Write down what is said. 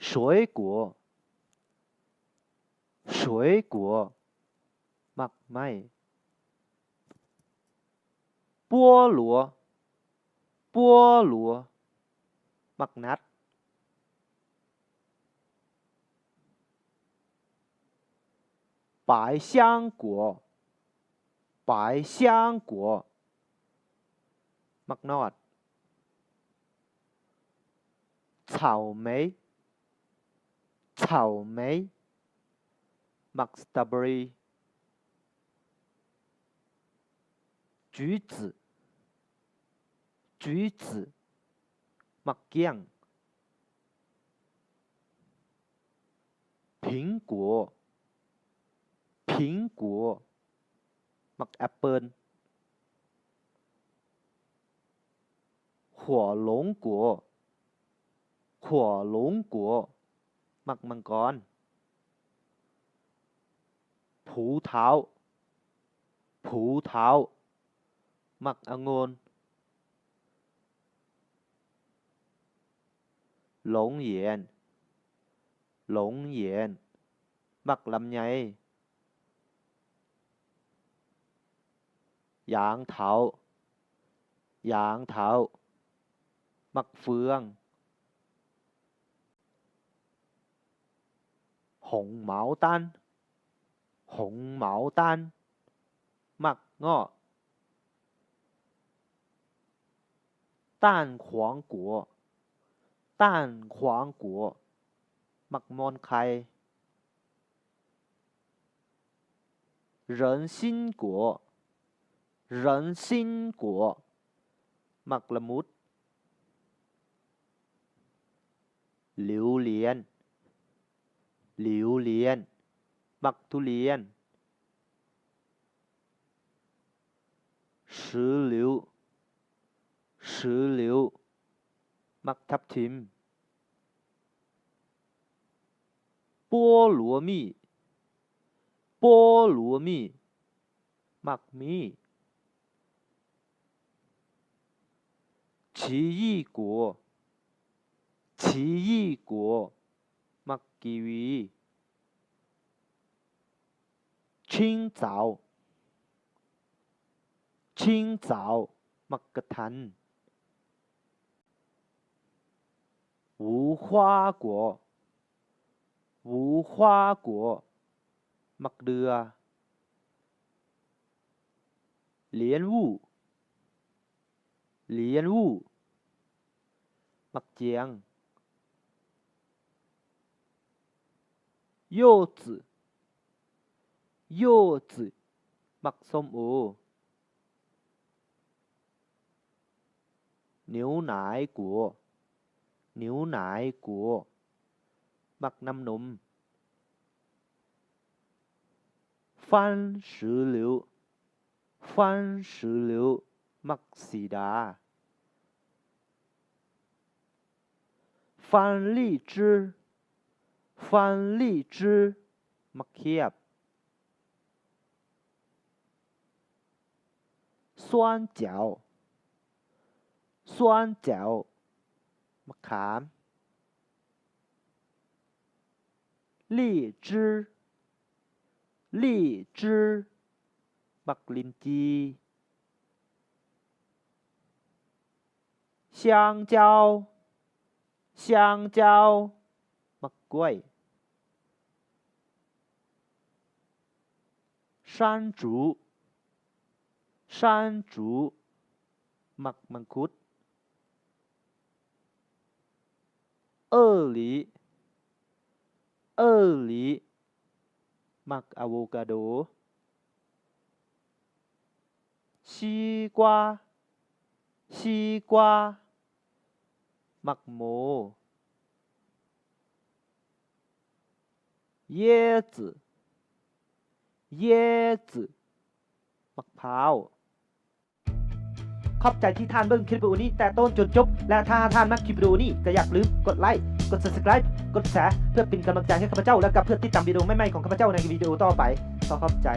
水果 水果 ໝາກໄມ້ 菠萝 菠萝 ໝາກນັດ 百香果 百香果 ໝາກໜອດ 草莓 草莓 ໝາກສະຕໍເບີຣີ 橘子 橘子 ໝາກກ້ຽງ 苹果 苹果 ໝາກແອັບເປິ້ນ 火龙果 火龙果 ໝາກມັງກອນ 葡萄 葡萄 ໝາກອະງຸ່ນ 龙眼 龙眼 ໝາກລຳໄຍ 杨桃 杨桃 ໝາກເຟືອງ 红毛丹 红毛丹 ໝາກເງາະ 蛋黄果 蛋黄果 ໝາກມ່ອນໄຂ່ 人参果 人参果 ໝາກລະມຸດ 榴莲 榴莲 ໝາກທຸລຽນ 石榴 石榴 ໝາກທັບທິມ 菠萝蜜 菠萝蜜 ໝາກມີ້ 奇异果 奇异果 ໝາກກີວີ 青枣 青枣 ໝາກກະທັນ 无花果 无花果 ໝາກເດື່ອ 莲雾 莲雾 ໝາກຈຽງ 柚子 柚子 ໝາກສົ້ມໂອ 牛奶果 牛奶果 ໝາກນ້ຳນົມ 番石榴 番石榴 ໝາກສີດາ 番荔枝 番荔枝 ໝາກຂຽບ 酸角 酸角 ໝາກຂາມ 荔枝 荔枝 ໝາກລິນຈີ່ 香蕉 香蕉 ໝາກກ້ວຍ 山竹 山竹 ໝາກມັງຄຸດ ເອີຫຼີ ເອີຫຼີ ໝາກອາໂວກາໂດ 西瓜 西瓜 ໝາກໂມ 椰子 椰子 ໝາກພ້າວ. ຂອບໃຈທີ່ທ່ານເບິ່ງຄລິບວິດີໂອນີ້ແຕ່ຕົ້ນຈົນຈົບ ແລະ ຖ້າທ່ານມັກຄລິບວິດີໂອນີ້ ກໍຢ່າລືມກົດໄລ, ກົດ Subscribe, ກົດ Share ເພື່ອເປັນກຳລັງໃຈໃຫ້ຂ້າພະເຈົ້າ ແລະ ກັບເພື່ອນຕິດຕາມວິດີໂອໃໝ່ໆຂອງຂ້າພະເຈົ້າໃນວິດີໂອຕໍ່ໄປ. ຂໍຂອບໃຈ.